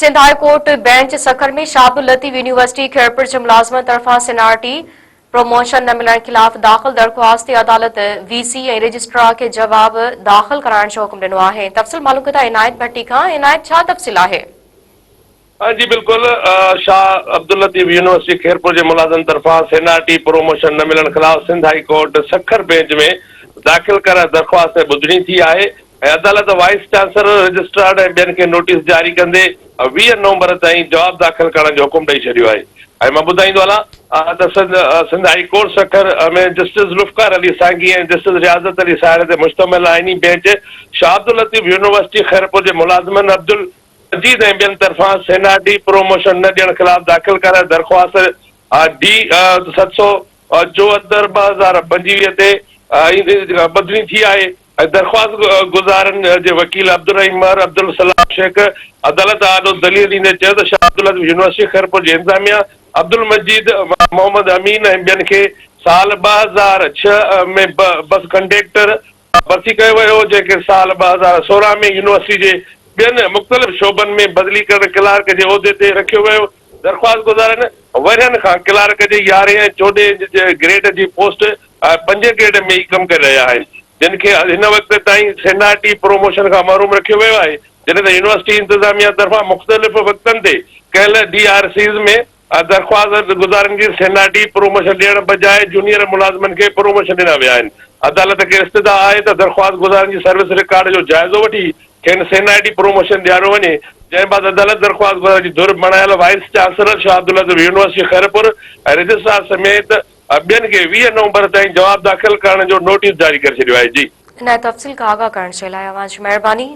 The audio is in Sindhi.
Sindh high court bench Sukkur ۾ Shah Abdul Latif university Khairpur جي ملازمن طرفان سينارٽي پروموشن نه ملڻ خلاف داخل درخواست تي عدالت وي سي ۽ رجسٽرار کي جواب داخل ڪرائڻ جو حڪم ڏنو آهي. تفصيل معلوم ڪندا عنايت ڀٽي کان، عنايت ڇا تفصيل آهي؟ جي بلڪل شاهه عبداللطيف يونيورسٽي خيرپور جي ملازمن طرفان سينارٽي پروموشن نه ملڻ خلاف Sindh high court Sukkur bench ۾ داخل ڪرايل درخواست تي ٻڌڻي ٿي آهي ۽ عدالت وائيس چانسلر، رجسٽرار ۽ ٻين کي نوٽيس جاري ڪندي 20 نومبر تائين جواب داخل ڪرڻ جو حڪم ڏئي ڇڏيو آهي ۽ مان ٻڌائيندو هلان ته Sindh high court Sukkur ۾ justice Zulfiqar Ali Sangi ۽ justice Riazat Ali Sahar تي مشتمل آئيني بينچ شاهه عبداللطيف يونيورسٽي خيرپور جي ملازمن عبدل مجيد ۽ ٻين طرفان سينارٽي پروموشن نه ڏيڻ خلاف داخل ڪرايل درخواست ڊي 774 2025 تي ٻڌڻي ٿي آهي ۽ درخواست گذارن جي وڪيل عبدالرحيم مهر، عبدالسلام شيخ عدالت آڏو دليل ڏيندي چيو ته شاهه عبداللطيف يونيورسٽي خيرپور جي انتظاميا عبدالمجيد، محمد امين ۽ ٻين کي سال 2006 ۾ بس ڪنڊيڪٽر ڀرتي ڪيو ويو هو، جنهن کي سال 2016 ۾ يونيورسٽي جي ٻين مختلف شعبن ۾ بدلي ڪرڻ ڪلارڪ جي عهدي تي رکيو ويو. درخواستگذارن ورهين کان ڪلارڪ جي يارهين ۽ چوڏهين گريڊ جي پوسٽ پنجين گريڊ ۾ ئي ڪم ڪري رهيا آهن، جن کي هن وقت تائين سينارٽي پروموشن کان محروم رکيو ويو آهي، جڏهن ته يونيورسٽي انتظاميا طرفان مختلف وقتن تي ڪيل ڊي آر سيز ۾ درخواست گذارن کي سينارٽي پروموشن ڏيڻ بجاء جونيئر ملازمن کي پروموشن ڏنا ويا آهن. عدالت کي استدعا آهي ته درخواست گذارن جي سروس رڪارڊ جو جائزو وٺي کين سينارٽي پروموشن ڏياريو وڃي، جنهن بعد عدالت درخواست گذار جي ڌر بڻايل vice chancellor Shah Abdul Latif university Khairpur ۽ registrar سميت ٻين کي 20 نومبر تائين جواب داخل ڪرڻ جو نوٽيس جاري ڪري ڇڏيو آهي. جي. ان تفصيل کان آگاهه ڪرڻ جي لاء اوهان جي مهرباني.